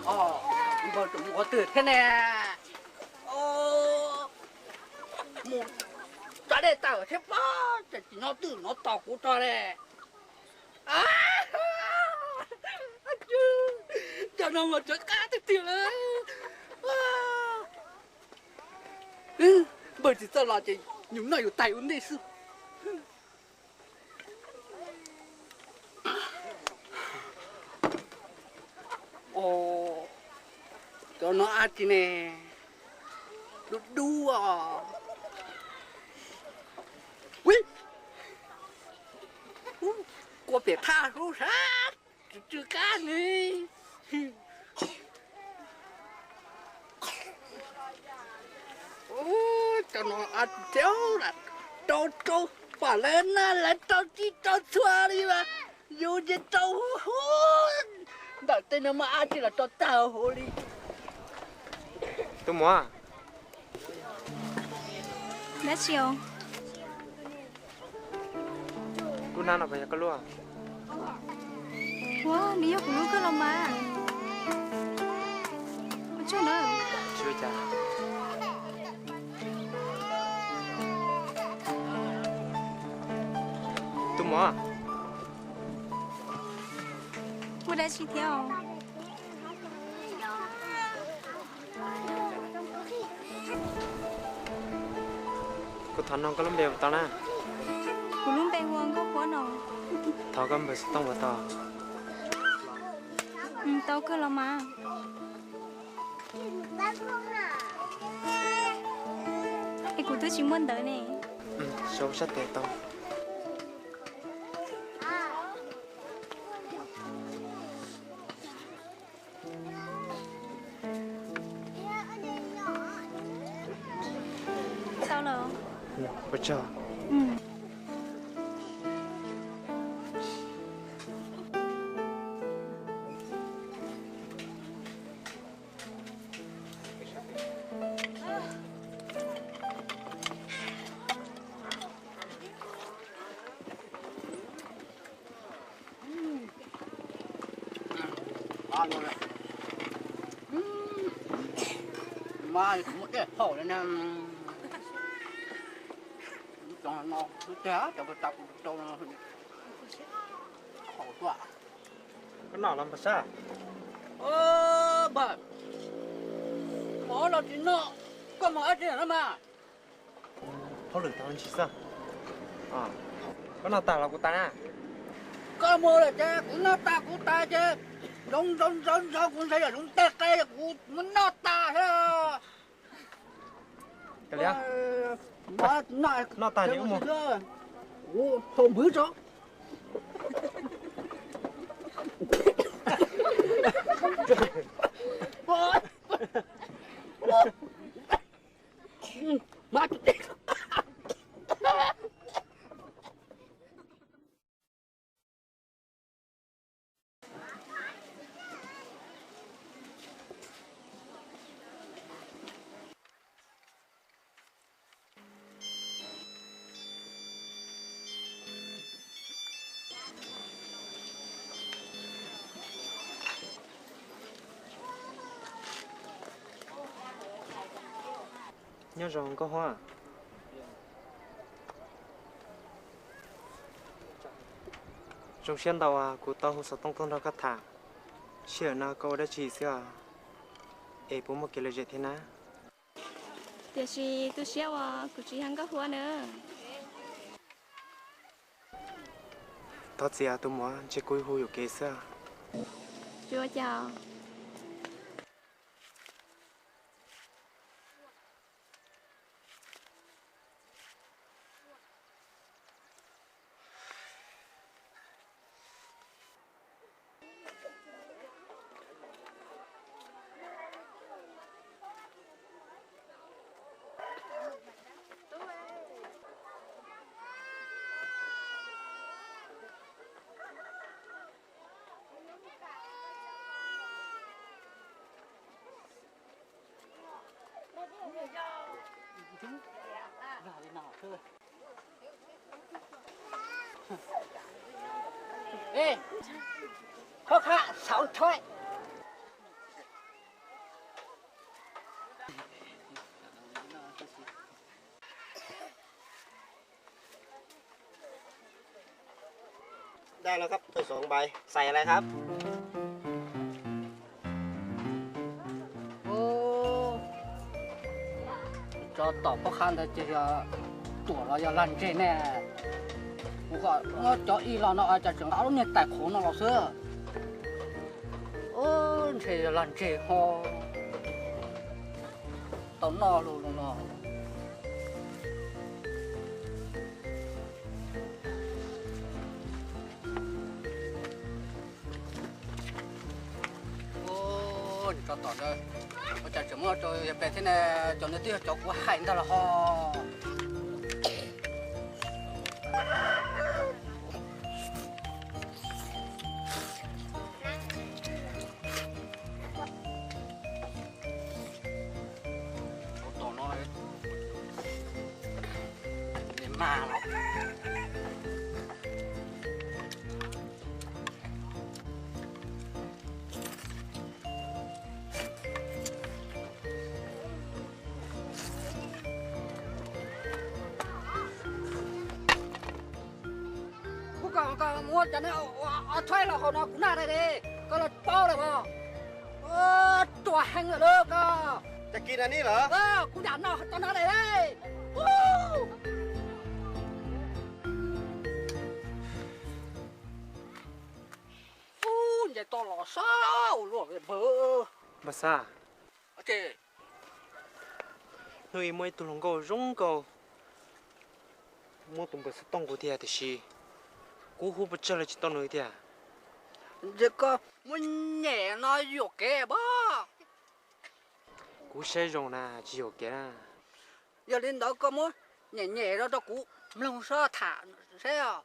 Npawg tseem mus qhov twg thiab ne? Mus tsa dej tawm thiab pob, ces tsis nyob twj ywm no tos kuv tso ne. Cov no mas tseem qab tiag tiag li. Npawg tsis txawj los ces yus noj yus tais ua ntej xwb. Cov no dab tsi ne? Dub dub os. Kua pem thaj hub sab, tsw tsw kab li. Cov no dab tsi thiab, rau rau, pom lawv na lawv rau txij rau txhua li mas yus ces rau huv huv. Ntawm tej no mas dab tsi los rau tag huv li. Tus muam, dab tsi os? Lub hnab no puas yog koj lub? Ua, nws yog kuv lub kawg los mas. Ua tsaug na. Tsis ua cas. Tus muam, ua dab tsi thiab os? Kuv thov nug koj lub npe puas tau na? Kuv lub npe hu ua Nkauj Huab no. Thov koj npawb xov tooj puas tau? Tau kawg los mas. Es kuv twb tsis muaj ntawv ne. Sau sab tes tau. Tau lawm. Ua tsaug. Mas kuv muaj dej haus li na. Cov no, cov tas kuv rau no, haus tuaj. Koj noj los npawg Sab? Npawg, mov los tsis noj, koj mus dab tsi no mas? Hauj lwm tau ntsis xwb. Koj noj tas los kuv tas na. Koj mus lawm ces kuv noj tas kuv tas ces zoo zoo zoo zoo kuv ntshai yog zoo tej qe kuv muab noj tas thiab. Noj tas ces mus. Kuv haus npwv tso. Nyob zoo Nkauj Huab. Zoo siab ntau uas kuv tau hu xov tooj tuaj nrog koj tham. Sij hawm no koj ua dab tsi xwb os? Es puas muaj kev lom zem thiab na? Tiam sis tu siab uas kuv tsis yog Nkauj Huab na. Thov txim tus muam, ntshe kuv hu yuam kev xwb. Tsis ua cas. Ê, khó khăn sáu thôi. ได้แล้วครับ ถ้วยสองใบ ใส่อะไรครับ Tsov tom pob qab ntawd ces yog ruam los yog lag ntseg ne? Kuv kom muab cov ib los no cas tseem nqa lub niag tais qhuav no los xwb. Ntshe yog lag ntseg ho tau noj lus no. Tsov tom ntawd, ua cas tseem muab rau yawg Pes thiab ne? Cov ntawd twb yog cov kuv hais ntag los ho. Tom no, mas kuv kom koj muab cov no ua thawj los hauv no kuv noj dai, koj los paub lawm os. Ruam heev lawm lauj koj. Cas kis na ni lawm? Kuv yam noj tau noj dai. Ub, nce toj los sab ua luaj npawg. Npawg Xab, hnub ib muaj ib tug hluas nkauj zoo nkauj muab tus npawg xov tooj kuv tiag tiam sis kuv hu pes tsawg los tsis tau nws tiag. Ces koj muab nyem no yuam kev pob. Kuv saib zoo na tsis yuam kev na. Yog li ntawd koj muab nyem nyem no rau kuv mloog seb tham saib os.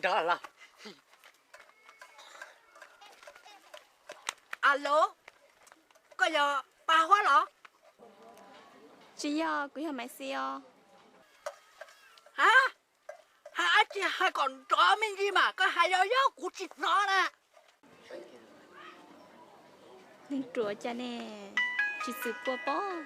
Nrog los. Alo, koj yog Paj Huab los? Tsis yog, kuv yog Maiv Xis os. Ha, hais dab tsi hais kom nrov me ntsis mas, koj hais yog yog kuv tsis hnov na. Neeg ruam cas ne, tsis txwm pua pob.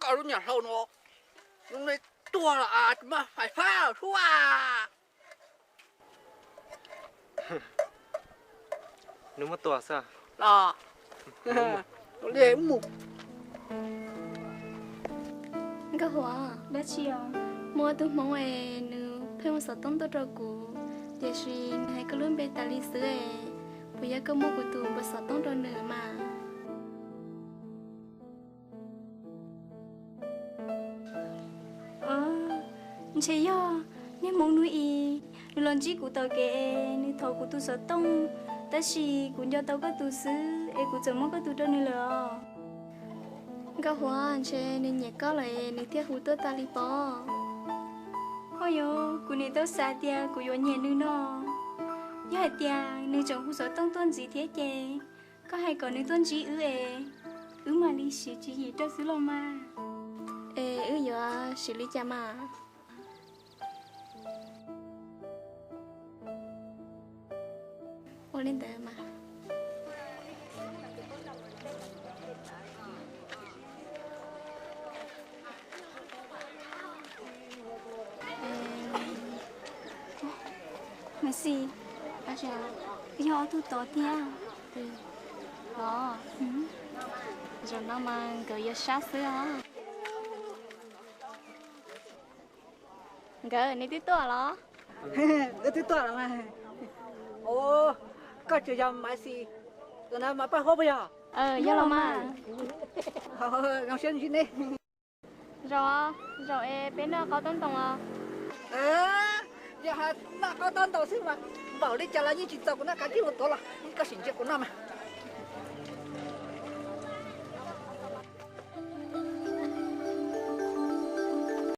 Koj lub niag hlau no, lub neb tuag los tsis muaj fais fab lawm sub a. Nws muab tua xwb. Nkauj Huab, dab tsi os? Muaj tus hmoob es nws pheej ua xov tooj tuaj rau kuv, tiam sis nws hais koj lub npe tas li xwb es, puas yog koj muab kuv tus npawb xov tooj rau nws mas? Ntshe yog niag hmoob hnub i, nws los ntsib kuv tom kev es nws thov kuv tus xov tooj, tab sis kuv nco tau koj tus xwb es kuv txawm muab koj tus rau nws lawm os. Nkauj Huab, ntshe nws nyiam koj lawm es nws thiaj hu tuaj tas li pob. Ho yog kuv nim tau xav tias kuv yuav nyiam nws no. Yog hais tias nws tseem hu xov tooj tuaj ntxiv thiab ces koj hais kom nws tuaj ntsib wb es wb mam li siv tswv yim rau xwb los mas. Es wb yuav siv li cas mas? Ua li ntawd mas. Maiv Xis, yog ob tug tod tiag. Los, zaum no mas nkawd yuav sab xwb os. Nkawd, neb twb tuaj los? Wb twb tuaj los mas. Os, koj tseem yog Maiv Xis, tus ntawd mas Paj Huab puas yog? Yog los mas. Zoo siab ntsib neb. Zaum, zaum es peb noj qaub taub ntoos os. Yog hais noj qaub taub ntoos xwb mas npaum li cas los yeej tsis txaus kuv noj, kav tsij mus tuav los, koj sim ntsia kuv noj mas.